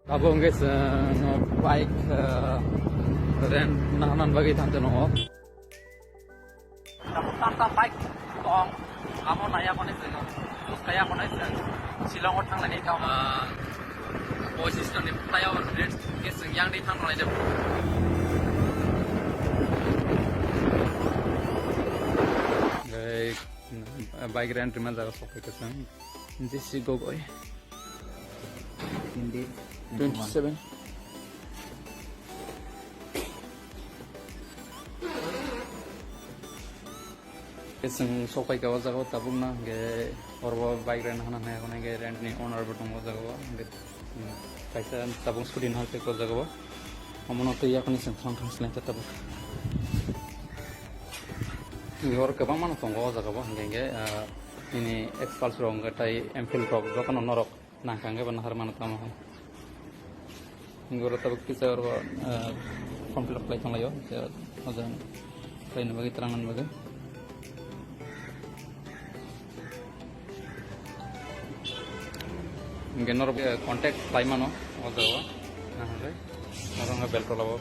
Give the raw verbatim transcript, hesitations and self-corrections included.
Abo hwnkhe chwng bike, eh, rent nahnan bagwi thangte nongo. Tata bike tong, amo naiya kone chwng, use kaiya kone chwng, Shillong o thanglaini tong. Ah, boy sister ni taya rent khe chwng yang di thang nai jabo. Bike rent rima jaga sok khe chwng, J C Gogoi. Indeed. Twenty-seven. Chwng sokpai ka o jaga o tabuk na hwnkhe oro bike rent hana hwnwi hwnwi hwnkhe rent ni owner bo tongo o jaga o hwnkhe, hmm, kaisa tabuk scooty no hwnwi o jaga o omono twi yakuni chwng thang thang slai kha tabuk. Hwnkhe oro kwbangma no tongo o jaga o hwnkhe hwnkhe, ah, nini Xpulse rok hwnkhe tei Enfield rok jotono norok. Nangkha hwnkhe bo nahar mano tamo hai. Hwnkhe oro tabuk kisa oro, ah, form fill up khlai tonglaio. Khe o jaga khlaina bagwi, twlang nani bagwi. Hwnkhe norok, eh, contact khlai mano o jaga o. Nahar bai. Norok no Beltola o.